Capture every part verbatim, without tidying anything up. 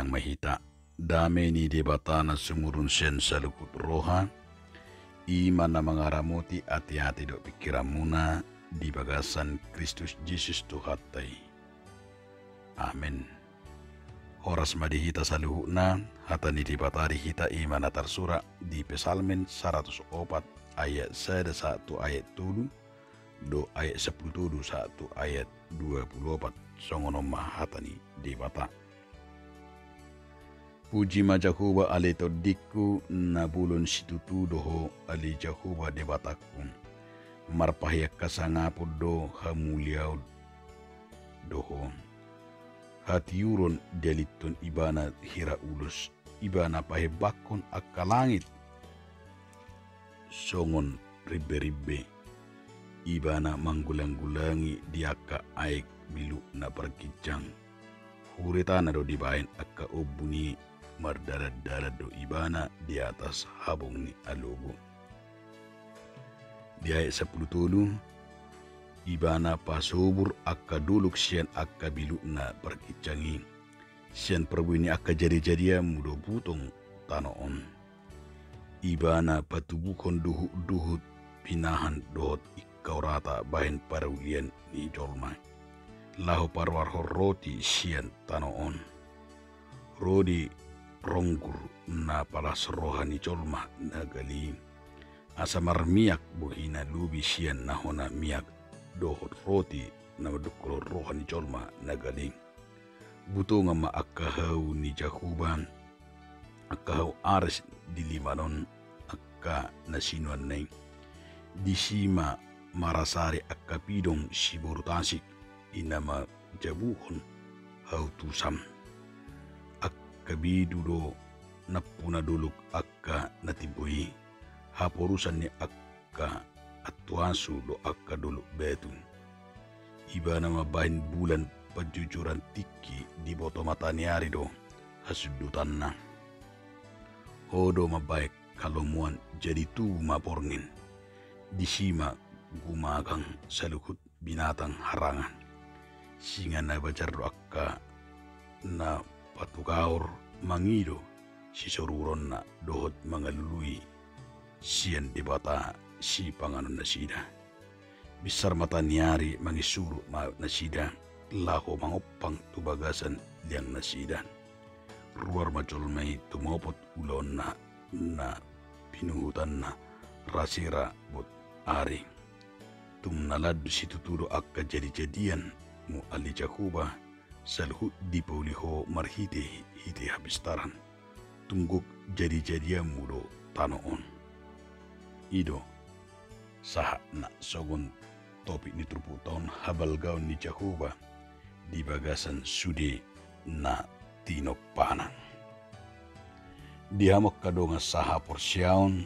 ma hita. Dame ni Debata na sumurung sian saluhut roha, i ma na mangaramoti ateate dohot pingkiranmuna di bagasan Kristus Jesus Tuhanta i. Amen. Horas ma di hita saluhutna. Hata ni Debata di hita i ma na tarsurat di Psalmen saratus opat ayat sada sahat tu ayat tolu, dohot ayat sampulu tolu sahat tu ayat dua pulu opat. Songon on ma hata ni Debata. Puji ma Jahowa ale tondingku, na bolon situtu do ho ale Jahowa Debatangku. Marpaheangka sangapon do hamuliaon do ho. Hatiuron dialinhon ibana hira ulos, ibana pahembangkon angka langit songon rimberimbe. Ibana manggulanggulangi di angka aek bilukna parginjang. Huretana do dibahen angka ombun i, mardalandalan do ibana di atas habong ni alogo. Di ayat sampulu tolu, ibana pasobur angka dolok sian angka bilukna parginjang i. Sian parbue ni angka jadijadianmu do butong tano on. Ibana patubuhon duhutduhut pinahan dohot ingkau rata bahen parulian ni jolma, laho paruarhon roti sian tano on. Ro di ronggur na palas roha ni jolma na gale i, asa marmiak bohina lobi sian na hona miak dohot roti na mandungkolhon roha ni jolma na gale i. Butongan ma angka hau ni Jahowa, angka hau ares di Limanon, angka na sinuanna i. Disi ma marasari angka pidong siboru tasik, i na manjabuhon hau tusam. Angka bedu do nampuna dolok angka na timbo i. Haporusan ni angka antuasu do angka dolok batu. Ibana mambahen bulan panjujuran tingki, diboto mataniari do hasundutanna. Ho do mambahen halomoan jadi tubu ma borngin. Disi ma gumagang saluhut binatang harangan. Singa na bajar do angka na patugaor mangido sisoruronna dohot mangalului sian Debata sipanganon nasida. Binsar mataniari mangisuru ma nasida laho mangompang tu bagasan liang nasida. Ruar ma jolma i tumopot ulaonna na pinuhutanna rasera bot ari. Tung na landu situtu do angka jadijadianmu ale Jahowa, saluhut dipauli ho marhitehite hapistaran. Tung gok jadijadianmu do tano on. I do sahatna songon topik ni turpukta on, habalgaon ni Jahowa di bagasan sude na tinompana. Di hamu angka dongan sahaporseaon,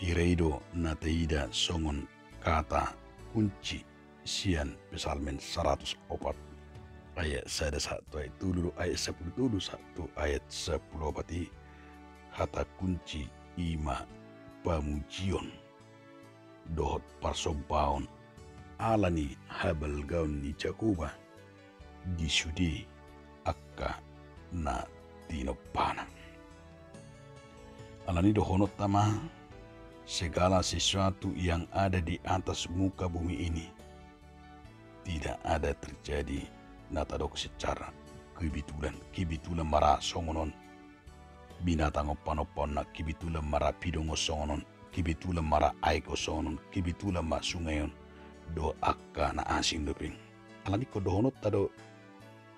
hira i do na taida songon kata kunci sian Psalmen saratus opat ayat sada sahat tu ayat tolu dohot ayat sampulu tolu sahat tu ayat sampulu opat i. Hata kunci i ma pamujion dohot parsombaon ala ni habalgaon ni Jahowa di sude angka na tinompana. Alani dohononta ma, segala sesuatu yang ada di atas muka bumi ini tidak ada terjadi na tadok secara kebetulan. Kebetulan ma ra songon on binatang on panompaonna, kebetulan ma ra pidong on songon on, kebetulan ma ra aek on songon on, kebetulan ma sungai on dohot angka na asing dope. Alani ingkon dohononta do,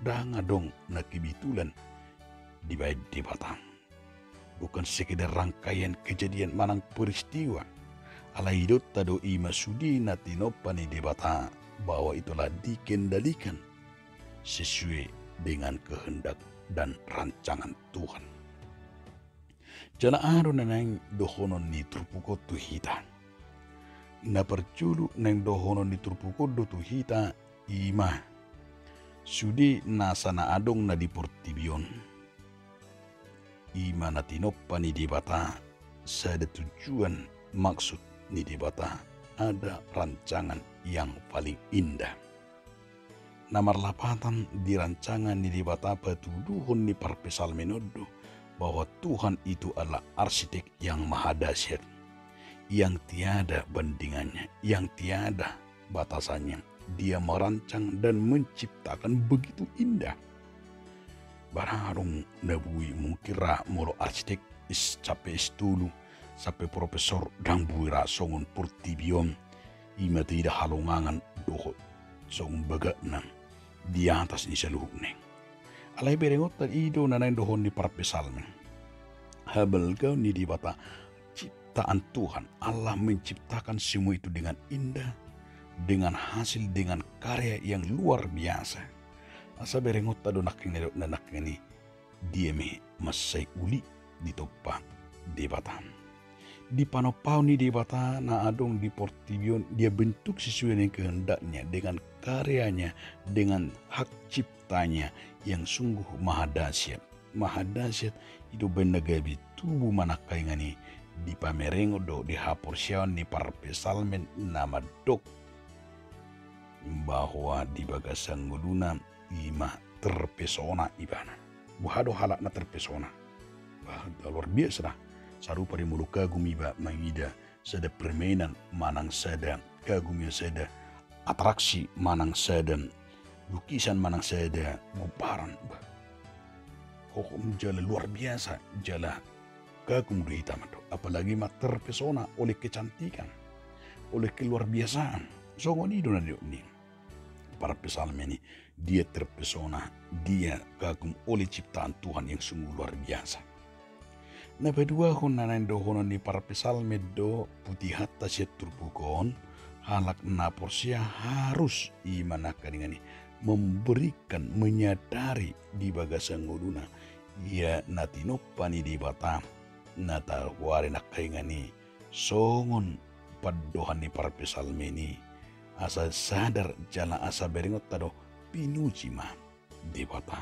ndang adong na kebetulan dibahen Debata. Bukan sekedar rangkaian kejadian manang peristiwa. Alai idaonta do i ma sude na tinompa ni Debata, bahwa itulah dikendalikan sesuai dengan kehendak dan rancangan Tuhan. Jala aha do na naeng dohonon ni turpuk on tu hita? Na parjolo naeng dohonon ni turpuk on do tu hita, i ma sude nasa na adong na di portibi on, i ma na tinompa ni Debata, sada tujuan, maksud ni Debata, ada rancangan yang paling indah. Na marlapatan di rancangan ni Debata patuduhon ni parpsalmen on do bahwa Tuhan itu adalah arsitek yang mahadahsyat, yang tiada bandingannya, yang tiada batasannya. Dia merancang dan menciptakan begitu indah. Barang adong na boi mungkin ra molo arsitek, sampe S tolu, sampe profesor, ndang boi ra songon portibi on, i ma taida halongangan dohot songon bagatna di atas ni saluhutna i. Alai berengonta i do na naeng dohonon ni parpsalmen. Habalgaon ni Debata, ciptaan Tuhan. Allah menciptakan semua itu dengan indah, dengan hasil, dengan karya yang luar biasa. Asa berengonta do nangkin na didok na nangkin i, dia ma mansai uli ditompa Debata. Di panompaon ni Debata na adong di portibi on, dia bentuk sesuai dengan kehendaknya, dengan karyanya, dengan hak ciptanya yang sungguh mahadahsyat. Mahadahsyat i do umbahen na gabe tubu manangkaningan i, di pamerengon dohot di haporseaon ni parpsalmen na mandok bahwa di bagasan ngoluna i ma terpesona ibana. Boha do halak na terpesona? Bah, luar biasa da. Sarupa do molo kagum iba mangida sada permainan manang sada, kagum iba sada atraksi manang sada lukisan manang sada gomparan. Bah, hohom jala luar biasa, jala kagum do hita mandok. Apalagi ma terpesona oleh kecantikan, oleh keluarbiasaan. Songon i do na didok ni parpsalmen i, dia terpesona, dia kagum oleh ciptaan Tuhan yang sungguh luar biasa. Na paduahon na naeng dohonon ni parpsalmen do putihanta sian turpuk on, halak na porsea harus i ma nangkaningan i memberikan, menyadari di bagasan ngoluna ia na tinompa ni Debata na tagoari nangkaningan i songon pandohan ni parpsalmen i, asa sadar jala asa berengonta do pinuji ma Debata.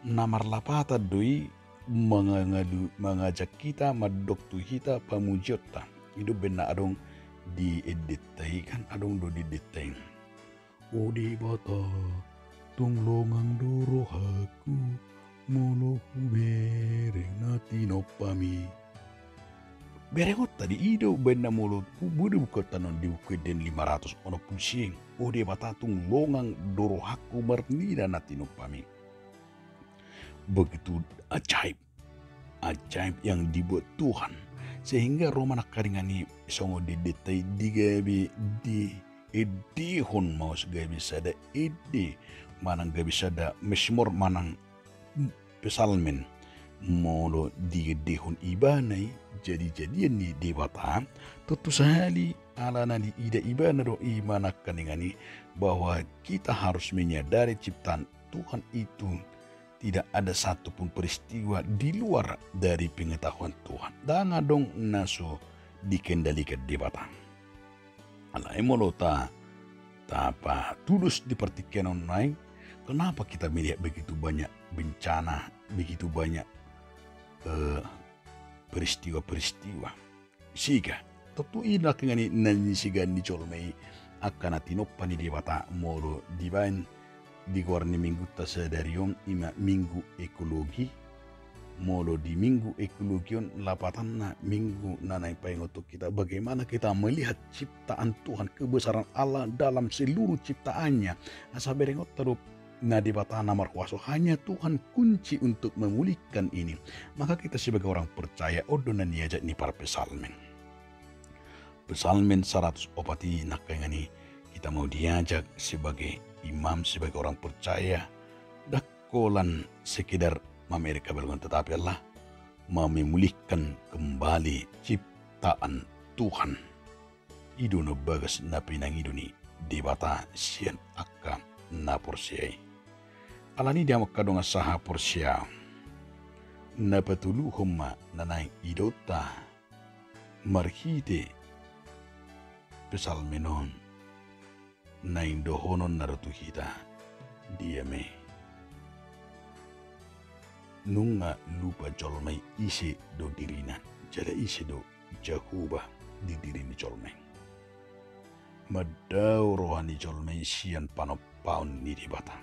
Na marlapatan do i mangangalu-, mangajak hita mandok tu hita pamujionta. I do umbahen na adong di endenta i, kan adong do di endenta i. O Debata, tung longang do rohangku, molo hubereng na tinompami. Berengonta do i do umbahen na molo hubuka, buka tangan di buku Ende lima ratus onom pulu sia. O Debata, tung longang do rohangku marnida na tinompami. Begitu ajaib, ajaib yang dibuat Tuhan. Sehingga ro ma nangkaningan i songon di endenta i, di gabe diendehon ma, gabe sada ende manang gabe sada mezmor manang psalmen. Molo diendehon ibana i jadi-jadian ni Debata, tontu sahali alana diida ibana do i ma nangkaningan i bahwa kita harus menyadari ciptaan Tuhan itu tidak ada satu pun peristiwa di luar dari pengetahuan Tuhan. Ndang adong na so dikendalikan Debata. Alai molo ta, tapatudos di partingkian on nai, kenapa kita melihat begitu banyak bencana, begitu banyak, eh, peristiwa-peristiwa? Siga, tontu i nangkaningan i na nisigaan ni jolma i angka na tinompa ni Debata. Molo dibaen di goar ni minggunta sadari on, i ma minggu ekologi. Molo di minggu ekologi on, lapatanna minggu na naeng paingothon hita bagaimana kita melihat ciptaan Tuhan, kebesaran Allah dalam seluruh ciptaannya. Asa berengonta do na Debata na markuaso, hanya Tuhan kunci untuk memulihkan ini. Maka kita sebagai orang percaya, on do na niajak ni parpsalmen. Psalmen saratus opat i nangkaningan i, kita mau diajak sebagai imam, sebagai orang percaya, ndang holan sekedar mamereng habalgaon, tetapi adalah memulihkan kembali ciptaan Tuhan. I do na bagas na pinangido ni Debata sian angka na porsea i. Alani i, di hamu angka dongan sahaporseaon, na patoluhon ma na naeng idaonta marhite psalmen on, naeng dohononna do tu hita, dia ma i. Nunga lupa jolma i ise do dirina, jala ise do Jahowa di diri ni jolma i. mandao roha ni jolma i sian panompaon ni Debata.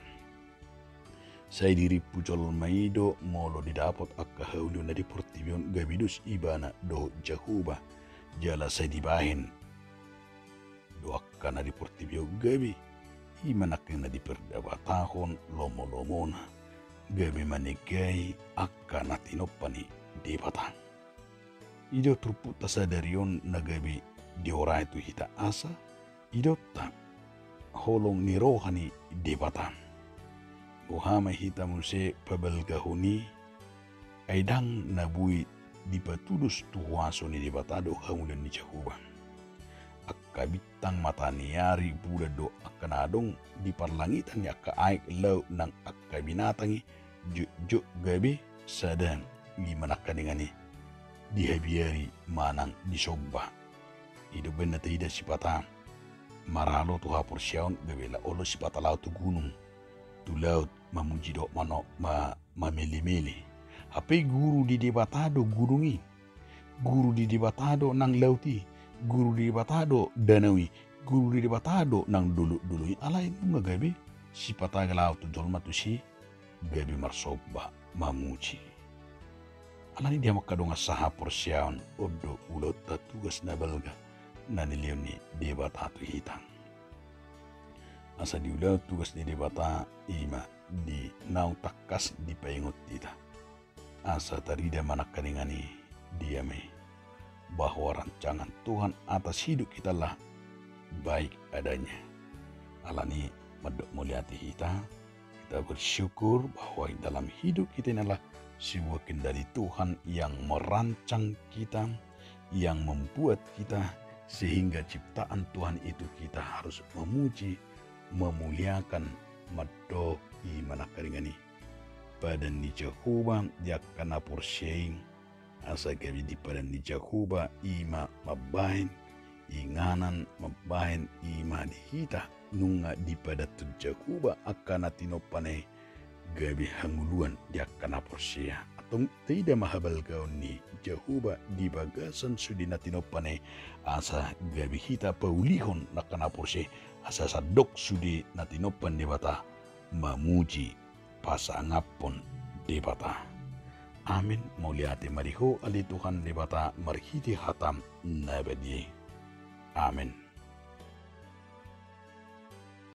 Sai dirimpu jolma i do molo didapot angka haulion na di portibi on gabe dos ibana dohot Jahowa, jala sai dibahen do angka na di portibi on gabe, i ma nangkin na diperdebatahon lomolomona, gabe manegai angka na tinompa ni Debata. I do turpukta sadari on na gabe diorai tu hita asa idaonta holong ni roha ni Debata. Boha ma hita muse pabalgahon i, ai ndang na boi dipatudos tu huaso ni Debata do hamuliaon ni Jahowa. Angka bintang, mataniari, bulan dohot angka na adong di parlangitan ni angka aek, laut nang angka binatang i jotjot gabe sada, i ma nangkaningan i dihabiari manang disomba. I do umbahen na taida sipata maralo tu haporseaon gabe olo sipata laho tu gunung, tu laut, mamuji dohot mano-, ma-, mamelemele. Hape guru di Debata do gunung i, guru di Debata do nang laut i, guru di Debata do danau i, guru di Debata do nang dolok-dolok i. Alai nunga gabe sipata laho tu jolma tusi gabe marsomba, mamuji. Alani i, di hamu angka dongan sahaporseaon, on do ulaonta, tugas na balga na nilehon ni Debata tu hita. Asa diulahon tugas ni Debata i ma di naung tangkas dipaingot hita. Asa tarida ma nangkaningan i di hami bahwa rancangan Tuhan atas hidup kita lah baik adanya. Alani i, mandok mauliate hita, kita bersyukur bahwa dalam hidup kita ini adalah sebuah kendali Tuhan yang merancang kita, yang membuat kita, sehingga ciptaan Tuhan itu kita harus memuji, memuliakan, mandok i ma nangkaningan i padan ni Jahowa di angka na porsea i, asa gabe di padan ni Jahowa i ma mambahen inganan, mambahen i ma di hita nunga dipadanhon Jahowa angka na tinompana i, gabe hangoluan di angka na porsea. Antong taida ma habalgaon ni Jahowa di bagasan sude na tinompana i, asa gabe hita paulihon angka na porsea i, asa sandok sude na tinompa ni Debata mamuji, pasangaphon Debata. Amin. Mauliate ma di Ho, ale Tuhan Debata, marhite hataM na badia i. Amin.